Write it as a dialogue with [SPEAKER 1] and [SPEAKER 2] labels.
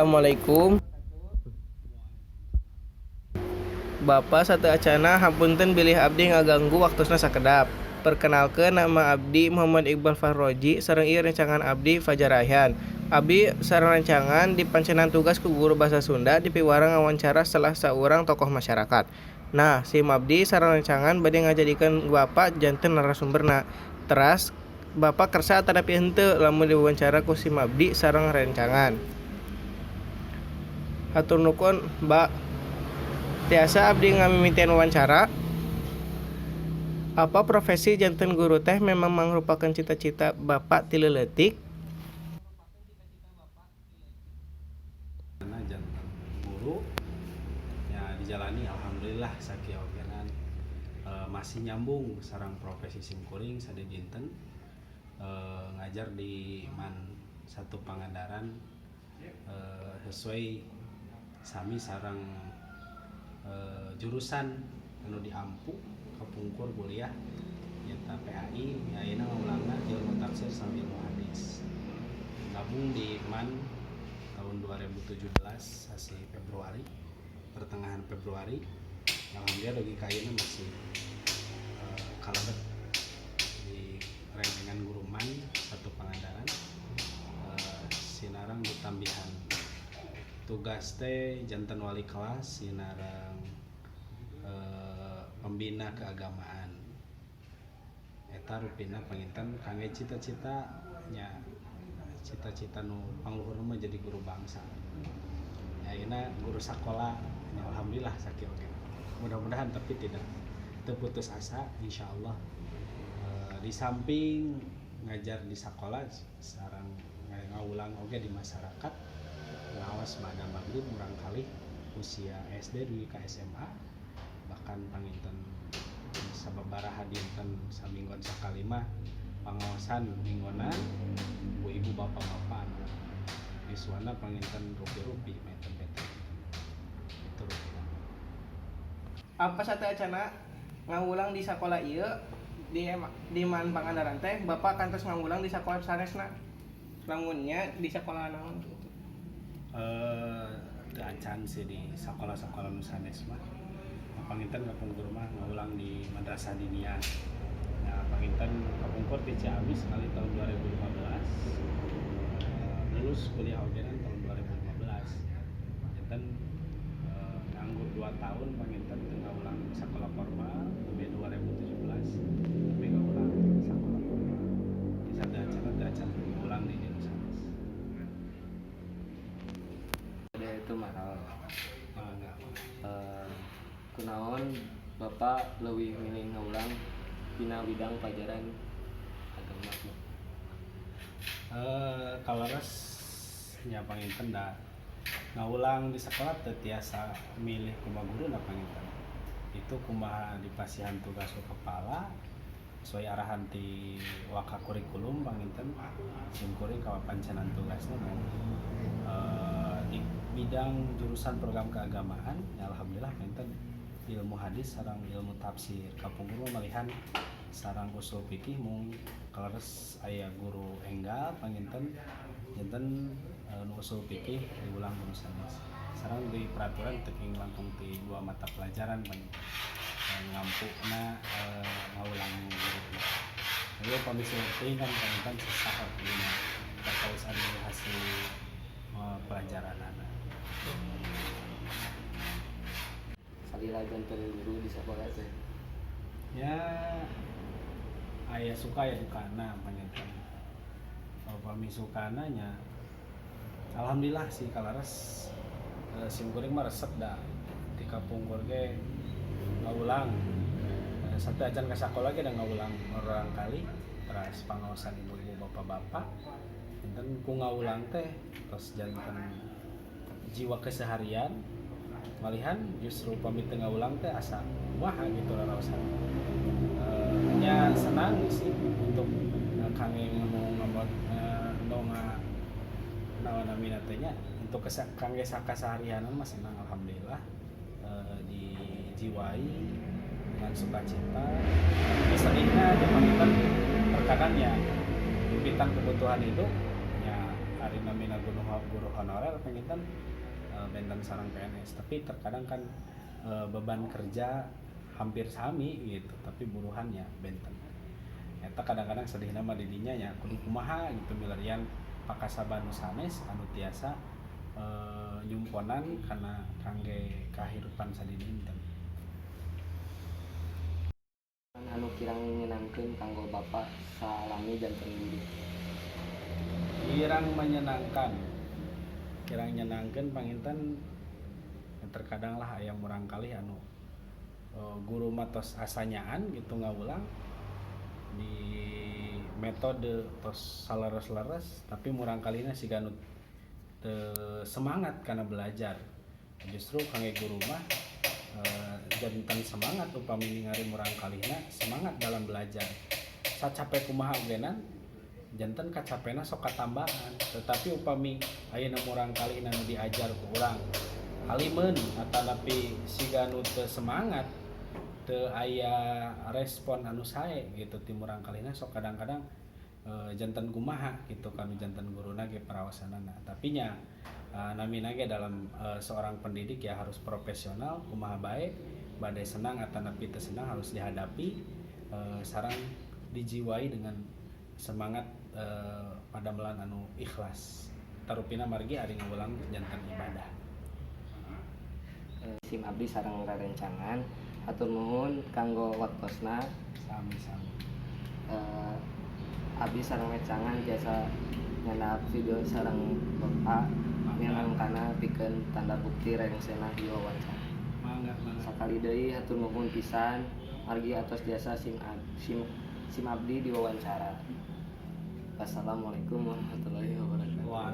[SPEAKER 1] Assalamualaikum. Bapak sateuacanna, hapunten bilih abdi ngaganggu waktosna sakedap. Perkenalkeun, nama abdi Muhammad Iqbal Fahroji sareng ieu rencangan abdi, Fajar Rayhan. Abdi sareng rencangan dipancenan tugas ku guru basa Sunda dipiwarang ngawancara salah saurang tokoh masyarakat. Nah, sim abdi sareng rencangan bade ngajadikeun Bapak janten narasumberna. Teras Bapak kersa atanapi henteu lamun diwawancara ku sim abdi sareng rencangan? Hatur nuhun, Mbak. Tiasa abdi ngamimitian wawancara? Apa profesi janten guru teh memang mangrupakeun cita-cita Bapak ti leuleutik?
[SPEAKER 2] Karena janten guru ya dijalani, alhamdulillah sakieu ogenan masih nyambung sareng profesi simkuring sadidinten ngajar di MAN 1 Pangandaran, sesuai sami sareng jurusan anu diampu kapungkur kuliah, nyaeta PAI. Ayeuna ngulangna ilmu tafsir sama ilmu hadis. Gabung di MAN tahun 2017 hasil Februari, pertengahan Februari. Alhamdulillah dugi ka ayeuna masih kalebet di rengrengan guru MAN 1 Pangandaran, sinareng ditambihan tugas teh janten wali kelas sinareng pembina keagamaan. Eta rupina panginten kangge cita-cita nya, cita-cita nu pangluhur mah jadi guru bangsa ya, ayeuna guru sakola ya. Alhamdulillah sakieu oge, mudah-mudahan tapi tidak terputus asa, insyaallah. Di samping ngajar di sekolah sareng ngawulang oge di masyarakat, ngawas pada maghrib murangkalih usia SD dugi ka SMA, bahkan panginten sababaraha dinten saminggon sakali mah pangaosan minggonan ibu-ibu, bapak-bapak anu yuswana panginten rupi-rupi benten-benten itu rupi.
[SPEAKER 1] Apa sateuacanna ngawulang di sakola ieu di MAN Pangandaran teh Bapak kantos ngawulang di sakola sanesna? Lamun nya, di sekolah naon gitu?
[SPEAKER 2] Teu acan sih di sekolah-sekolah nu sanes mah. Panginten kapungkur mah ngawulang di Madrasah Diniyah. Nah, panginten kapungkur di Ciamis kali tahun 2015. Lulus kuliah oge kan tahun 2015. Janten nganggur 2 tahun, panginten teu ngawulang sekolah formal sampai 2017 tapi ngawulang sekolah formal. Di sateuacan teu acan ngulang di nu sanes.
[SPEAKER 3] Ada itu mahal.
[SPEAKER 2] Ah, enggak.
[SPEAKER 3] Kunaon Bapak leuwih milih ngawulang dina bidang pelajaran agama?
[SPEAKER 2] Kaleres nya panginten da ngawulang di sekolah teu tiasa milih kumaha guruna. Panginten itu kumaha dipasihan tugas ku kepala sesuai arahan ti waka kurikulum. Panginten simkuring kapapancenan tugasna mau di bidang jurusan program keagamaan ya, alhamdulillah panginten ilmu hadis sareng ilmu tafsir. Kapungkur mah malihan sareng usul fikih, mung kaleres aya guru enggal, panginten janten nu usul fikih diulang ku nu sanes. Sareng di peraturan teu langkung ti dua mata pelajaran panginten ngampuna ngawulang guru. Lalu pami teuing kan panginten sesah dina perkawis anu hasil pelajaranana.
[SPEAKER 3] Salila janten guru di sekolah teh?
[SPEAKER 2] Ya, aya suka ya dukana panginten. Upami sukana nya alhamdulillah sih kalares, simkuring mah resep da di kapungkur ge ngawulang. Sateuacan ka sakola ge da ngawulang murangkalih, teras pangaosan ibu-ibu, bapak-bapak. Janten ku ngawulang teh tos janten jiwa keseharian, malihan justru pami teu ngawulang teh asa kumaha gitu raraosan. Nya senang sih untuk kangge nu ngamot nu nga naon namina teh nya, untuk kangge sakaseharianan mah senang, alhamdulillah, dijiwai dengan sukacita. Tapi sedihna panginten terkadang ya impitan kebutuhan hidup ya, ari namina guru, Guru honorer panginten benten sareng PNS, tapi terkadang kan beban kerja hampir sami gitu, tapi buruhannya benten. Eta kadang-kadang sedihna mah di dinya nya, kudu kumaha gitu milarian pakasaban nu sanes anu tiasa nyumponan kana kangge kahirupan sadidinten.
[SPEAKER 3] Anu kirang nyenangkeun kanggo Bapak salami janten guru?
[SPEAKER 2] Kirang menyenangkan, kirang nyenangkeun panginten terkadang lah aya murangkalih anu guru mah tos asanyaan gitu, ngawulang di metode tos saleres-leres, tapi murangkalihna siga nu teu semangat karena belajar. Justru kangge guru mah janten semangat upami ningali murangkalihna semangat dalam belajar. Sacape kumaha ogenan janten kacapena sok katambahan, tetapi upami ayeuna murangkalihna nu diajar ku urang halimeun atanapi siga nu teu semangat, teu aya respon anu sae gitu ti murangkalihna, sok kadang-kadang janten kumaha gitu kami janten guruna ge paraosanana. Tapi nya namina ge dalam seorang pendidik ya harus profesional, kumaha bae bade senang atanapi teu senang harus dihadapi sareng dijiwai dengan semangat padamelan anu ikhlas, tarupina margi ari ngawulang janten ibadah.
[SPEAKER 3] Sim abdi sareng rerencangan hatur nuhun kanggo waktosna.
[SPEAKER 2] Sami-sami.
[SPEAKER 3] Abdi sareng rerencangan jasa nyandak video sareng Bapak minangkana pikeun tanda bukti rengsena di wawancara.
[SPEAKER 2] Mangga, mangga.
[SPEAKER 3] Sakali deui hatur nuhun pisan margi atos jasa sim abdi diwawancara. Wassalamualaikum warahmatullahi wabarakatuh.
[SPEAKER 2] Waalaikumsalam.